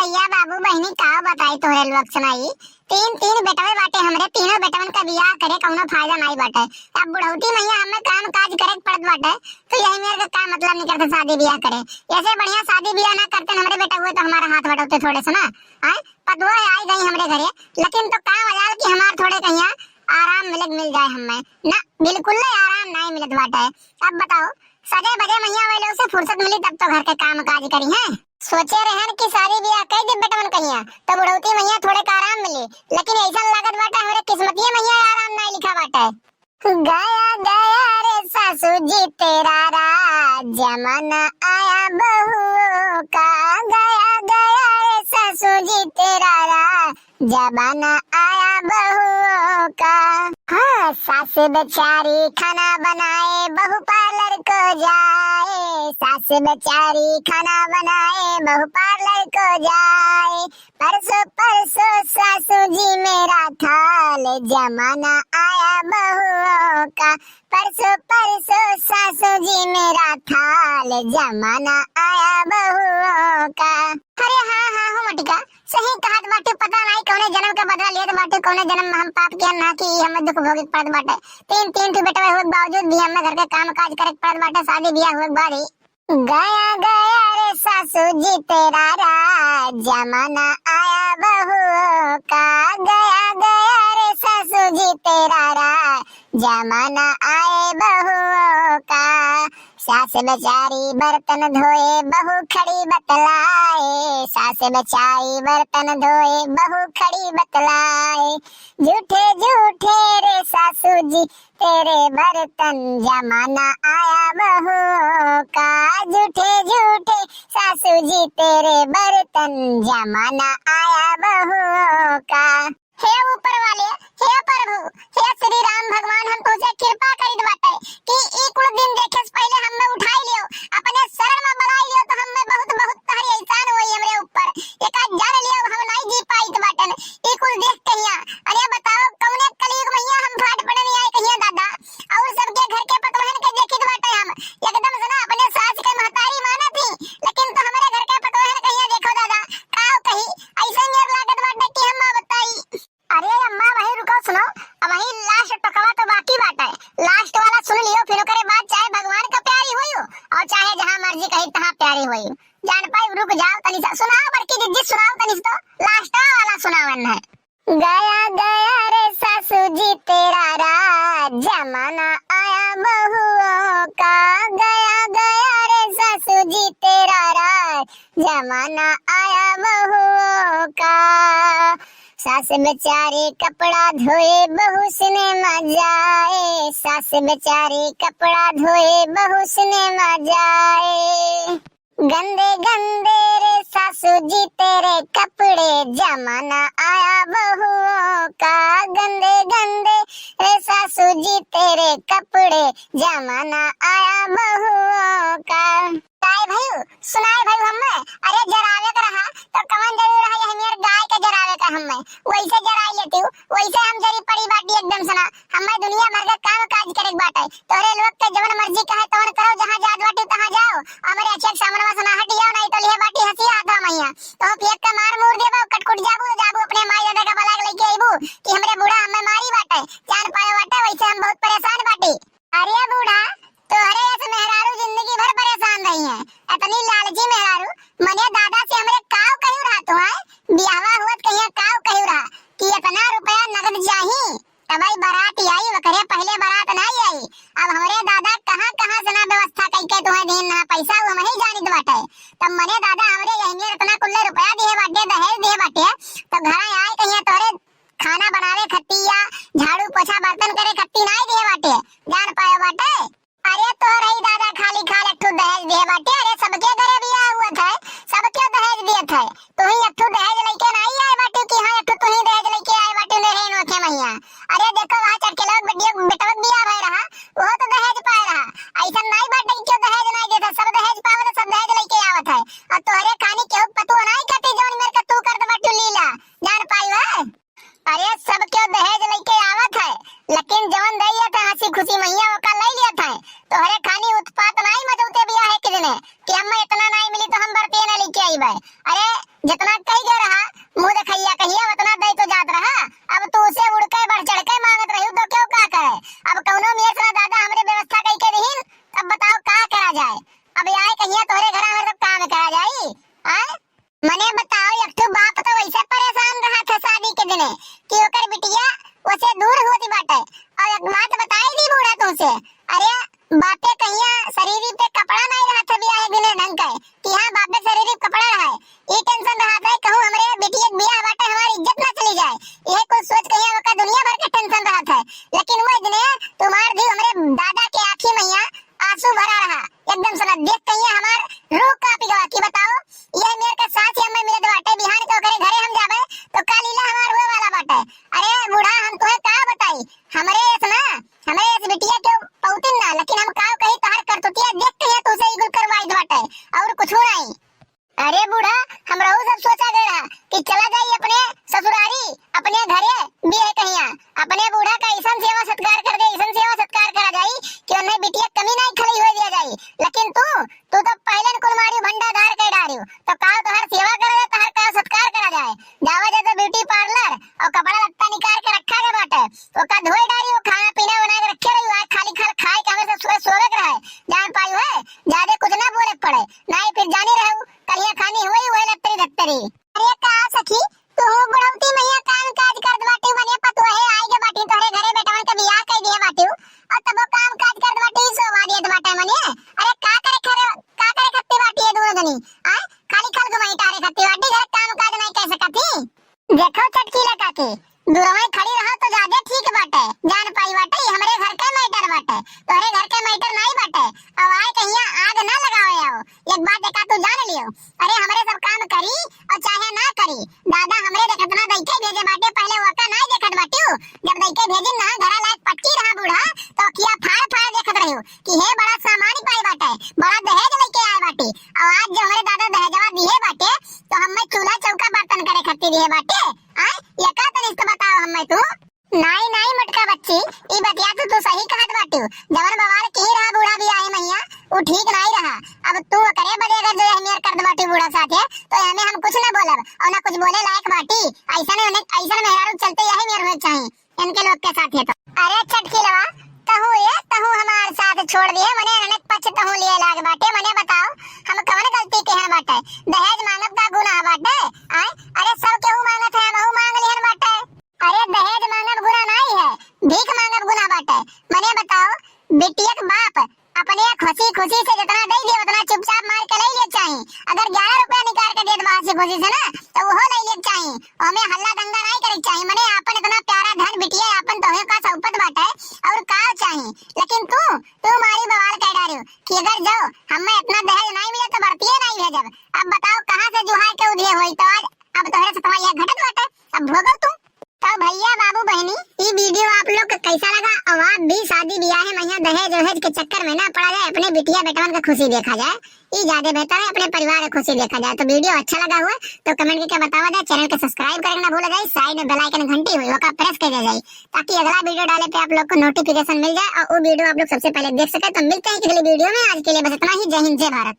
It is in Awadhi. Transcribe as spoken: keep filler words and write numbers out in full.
भैया बाबू बहिनी का बताई तोहरे लोग सुनाई, तीन तीन बेटवे बाटे हमरे, तीनों बेटवन का बियाह करे कौनो फायदा नाई बाटे। अब बुढ़ौती मइया हमें काम काज करे के पड़त बाटे, तो यही मेरे का का मतलब नहीं करते शादी बियाह करे। ऐसे बढ़िया शादी बियाह ना करते न हमरे बेटा हुए तो हमारा हाथ बटाते थोड़े से ना। आए पतुआ आई गई हमरे घरे, लेकिन तो का मजाल कि हमार थोड़े कहिया आराम मिले मिल जाए हमें ना, बिल्कुल ले आराम नाई मिलत बाटे। अब बताओ, सजे बजे मइया वाले से फुर्सत मिली तब तो घर के काम काज करी है। सोचे रहन कि शादी बियाह कई दे बेटवन कहिया, तो बुढ़ौती मइया थोड़े का आराम मिली, लेकिन ऐसा लागत बाटे हमरे किस्मतिये मइया आराम नाई लिखा बाटे। गया गया रे सासू जी तेरा राज, जमाना आया बहुओं का। गया गया रे सासू जी तेरा राज, जमाना आया बहुओं का। हाँ, सास बेचारी खाना बनाए, बहू पार्लर को जाए। सास बेचारी खाना बनाए, बहू पार्लर को जाए। परसों परसों सासू जी मेरा थाल, जमाना आया बहुओं का। परसों परसों सासू जी मेरा थाल, जमाना आया बहुओं का। अरे हाँ हाँ हो मटिका, सही कहत बाटे, पता नाई कौने जन्म के बदला लेत बाटे, कौने जन्म में हम पाप किया ना कि हमें दुख भोगे के पड़त बाटे। तीन तीन ठो बेटवा होए के बावजूद भी हमें घर के काम काज करे के पड़त बाटे, शादी बियाह होए के बाद ही। गया गया रे सासू जी तेरा राज, जमाना आया बहुओं का। गया गया रे सासू जी तेरा राज, जमाना आए बहुओं का। सास बेचारी बर्तन धोए, बहू खड़ी बतलाए। सास बेचारी बर्तन धोए, बहू खड़ी बतलाए। झूठे झूठे रे सासू जी तेरे बर्तन, जमाना आया बहुओं का। झूठे झूठे सासू जी तेरे बर्तन, जमाना आया बहुओं का। हे ऊपर वाले, हे प्रभु, हे श्री राम भगवान, हम तुझे कृपा करित बाटे कि ई कुल दिन देखे से पहले हमें उठाई लियो, अपने शरण में बढ़ाई लियो, तो हमें बहुत बहुत तहरी एहसान होई हमरे ऊपर। एका जान लियो, हम नाई जी पाइत बाटन ई कुल देख कहिया। अरे बताओ, कौने कलयुग मइया हम फाट पड़न आए कहिया दादा। और सबके घर के पतोहन के देखित बाटे हम, एकदम से ना अपने सास के महतारी मानत ही, लेकिन तो हमरे घर के पतोहन कहिया देखो दादा, का कही, ऐसे मेर लागत बाटे कि हम ना बताई। अरे अम्मा, वही रुको, सुनो, अब वही लास्ट टोकवा तो बाकी बाटे, लास्ट वाला सुन लियो, फिर ओकरे बाद चाहे भगवान का प्यारी होई और चाहे जहाँ मर्जी कहीं तहाँ प्यारी होई। जान पाई, रुक जाओ तनी सा, सुनाओ बड़की दीदी, सुनाओ तनी सा, तो लास्ट वाला सुनावन है। गया गया रे सासू जी तेरा राज, जमाना आया बहुओं का। गया गया रे सासू जी तेरा राज, जमाना आया बहुओं का। सास बेचारी कपड़ा धोए, बहू सिनेमा जाए। सास बेचारी कपड़ा धोए, बहू सिनेमा जाए। गंदे गंदे रे सासू जी तेरे कपड़े, जमाना आया बहुओं का। गंदे गंदे रे सासू जी तेरे कपड़े, जमाना आया बहुओं का। काय भइल, सुनाए भइल हम्मे? अरे जरावे के रहा तो कवन जरूर रहा, यह मेर गाय के जरावे का हम्मे। वैसे जराई लेती हूँ, वैसे हम जरी पड़ी बाटी एकदम से ना। हम्मे दुनिया भर के काम काज करे के बाटे। तोहरे लोग के जवन मर्जी कहे तवन करो, जहाँ जात बाटी तहाँ जाओ। हमरे अचेक सामनवा से ना हटी जाओ, नहीं तो लिहे बाटी हंसी हाथ में मइया। तो हम फेंक के मार मूर देबो, कटकुट जाबू, जाबू अपने माई दादा का बला के लेके अइबू कि हमरे बूढ़ा हम्मे मारी बाटे, जान पायो बाटे, वैसे हम बहुत परेशान बाटी। अरे बूढ़ा, तोहरे ऐसे मेहरारू जिंदगी भर परेशान रही है। इतनी लालची मेहरारू, मने दादा से हमरे काव कहियो रहा तू है? बियाहवा हुअत कहिया काव कहियो रहा कि इतना रुपया नगद चाही, तबई बारात आई, ओकरे पहले बारात नाई आई। अब हमरे दादा कहाँ कहाँ से ना व्यवस्था कइके तुम्हें दीन ना पैसा, वो हम ही जानित बाटे। तब मने दादा हमरे यही में इतना कुल्ले रुपया दिए बाटे, दहेज दिए बाटे, तब घरा आए कहिया तोहरे खाना बनावे खत्ती या झाड़ू पोछा बर्तन करे खत्ती नाई दिए बाटे, जान पायो बाटे। अरे तोहरे ही दादा खाली खाल एक ठो दहेज दिए बाटे। अरे सबके घरे बियाह हुआ था, सबके दहेज दिए थे, तू ही एक ठो दहेज लेके नाई आए बाटे कि हाँ एक ठो तू ही दहेज लेके आए बाटे, मेरे नोखे मइया। अरे देखो वहाँ चढ़ के लोग बेटियों बेटवा बियाह भय रहा, वो तो दहेज पाए रहा। ऐसा नाई बाटे कि क्यों दहेज नाई देता, सब दहेज पावत, सब दहेज लेके आवत है। और तोहरे खानी केहू पतुआ नाई खाती जौन मेरे का तू कर दे बाटू लीला, जान पाई है। अरे सब क्यों दहेज लेके आवत है, लेकिन जवन दे था हंसी खुशी मइया ओका ले लिया था। तोहरे खानी उत्पात नाई मचौते बियाह के दिने कि हमें इतना नाई मिली तो हम बरतिये ना लेके आई भाई। अरे जितना कही गए रहा, मुँह देखैया कहिया, उतना दे तो जात रहा। अब तू उसे उड़ के बढ़ चढ़ के मांगत रही तो क्यों का करे? अब कौनो मेर से ना दादा हमरे व्यवस्था कई के दिहिन, अब बताओ का करा जाए? अब आए कहिया तोहरे घरा में सब काम करा जाई? आए? मने बताओ, एक ठो बाप तो वैसे परेशान रहा था शादी के दिने कि ओकर बिटिया ओसे दूर होती बाटे। और एक बात बताई दी बूढ़ा तुमसे, अरे बापे कहिया शरीर पे कपड़ा नहीं रहा था बियाह के दिने ढंग के, कि हाँ बापे शरीर पे कपड़ा रहा है, ये टेंशन रहा था कहूँ हमरे बिटिया के बियाह बाटे हमारी इज्जत ना चली जाए, ये कुछ सोच कहिया ओका दुनिया भर के टेंशन रहा था। लेकिन वह दिने तुम्हार भी हमरे दादा के आँखी मैया आंसू भरा रहा, एकदम से ना देख कहिया हमार रूह कांपी गवा कि बताओ, ये मेर के सास ही हमें मिलत बाटे, बिहान के ओकरे घरे हम जाबे तो का लीला हमार हुए वाला बाटे। अरे बूढ़ा, हम तुहे का बताई, हमरे इस ना, हमरे इस बिटिया के पौतिन ना, लेकिन हम का कही, तोहर करतुतिया देख के ही तुसे इगुल करवाई बाटे, और कुछ नहीं। अरे बूढ़ा, हमरहू सब सोचा गए रहा कि चला जाई अपने ससुरारी, अपने घरे बियाह कहिया, अपने बूढ़ा का ऐसन सेवा सत्कार कर दे, ऐसन सेवा सत्कार करा जाई कि उन्हें बिटिया कमी नहीं खली हुए दिया जाई। लेकिन तू, तू तो पहले न कुल मारियो भंडा धार के डारियो, तो का तोहर सेवा करा जाए, तोहर का सत्कार करा जाए? जावा जाए तो ब्यूटी पार्लर और कपड़ा लत्ता निकाल के रखा गए बाटे, ओका धोए डारियो, खाना पीना बना के रखे रहियो, आज खाली खाल खाए के हमें सब सुबह सोवे के रहे, जान पाई है, ज्यादा कुछ ना बोले के पड़े, नहीं फिर जानी रहू कलिया खानी हुई हुए लत्तरी धत्तरी। अरे का सखी, तू बुढ़ौती मैया काम काज करत बाटी, मने पतोहे आई के बाटी, तोहरे घरे बेटवन के बियाह कर दिए बाटी, और तबो काम काज करत बाटी, सोवा दियत बाटे मने। अरे का करे खरे, का करे खत्ती बाटी ये दोनों जनी? आ? खाली खाल घुमाई टारे खत्ती बाटी, घर काम काज नहीं कर सकती। देखो चटकीला काकी, दूरवा खड़ी रहो तो ज्यादा ठीक बाटे, जान पाई बाटे, ई हमरे घर के मैटर बाटे, तोहरे घर के मैटर नहीं बाटे। अब आए कहिया आग ना लगावे आओ, एक बात एका तू जान लियो, अरे हमरे सब काम करी और चाहे ना करी, दादा हमरे देखत ना दैके भेजे बाटे, पहले ओका नहीं देखत बाटियो, जब दैके भेजिन ना घरा लायक पच्ची रहा बूढ़ा, तो किया फाड़ फाड़ देखत रहियो कि हे बड़ा सामान पाए बाटे, बड़ा दहेज लेके आए बाटे, और आज जो हमरे दादा दहेजवा दिए बाटे, तो हमें चूल्हा चौका बर्तन करे खातिर दिए बाटे। आय, ये का तनिस तो बताओ हमें तू। नाई, नाई मोटका बच्ची, ई बतिया तो तू सही कहत बाटियो। जवन बवाल की रहा बूढ़ा बियाहे मैया, उ ठीक नाई रहा। अब तू ओकरे बदे अगर जो एहमियर करत बाटियो बूढ़ा साथे, तो एमे हम कुछ ना बोलब और ना कुछ बोले लायक बाटी। ऐसन, ऐसन मेहरारू चलते यही मेर होए चाही इनके लोग के साथे तो। अरे चटकीलवा, तहू ये, तहू हमार साथ छोड़ दिए, मने अनेक पक्ष तहू लिए लाग बाटे। मने बताओ, हम कवन गलती केहन बाटे? दहेज मांगब का गुनाह बाटे? आय, अरे सब केहू मांगत है, हमहू मांग लिहन बाटे। अरे दहेज मांगब गुनाह नाई है, भीख मांगब गुनाह बाटे। मने बताओ, बिटिया के बाप अपने खुशी खुशी से जितना दे दिए उतना चुपचाप मार के ले लिए चाही। अगर ग्यारह रुपया निकाल के देत बा हंसी खुशी से ना, तो वो ले लिए चाही। ओमे हल्ला दंगा नाई करे चाही। मने आपन इतना प्यारा धन बिटिया आपन तोहे का सौपत बाटे और का चाही। लेकिन तू, तू मारी बवाल कर डारियो कि अगर जो हमें इतना दहेज नाई मिले तो बरतिये नाई भेजब। अब बताओ कहाँ से जुहार के उधिये होई? तो आज अब तोहरे से तुम्हारी यह घटत बाटे, अब भोगो तू। तो भैया बाबू बहनी, ई वीडियो आप लोग के कैसा लगा? और आप भी शादी ब्याह में यहाँ दहेज वहेज के चक्कर में ना पड़ा जाए, अपने बिटिया बेटवन के खुशी देखा जाए, ई ज्यादा बेहतर है, अपने परिवार के खुशी देखा जाए। तो वीडियो अच्छा लगा हुआ तो कमेंट करके बतावा जाए, चैनल के सब्सक्राइब करे ना भूला जाए, साइड में बेल आइकन घंटी हुई ओका प्रेस कर दिया जाए, ताकि अगला वीडियो डाले पे आप लोग को नोटिफिकेशन मिल जाए और वो वीडियो आप लोग सबसे पहले देख सके। तो मिलते हैं अगली वीडियो में, आज के लिए बस इतना ही। जय हिंद, जय भारत।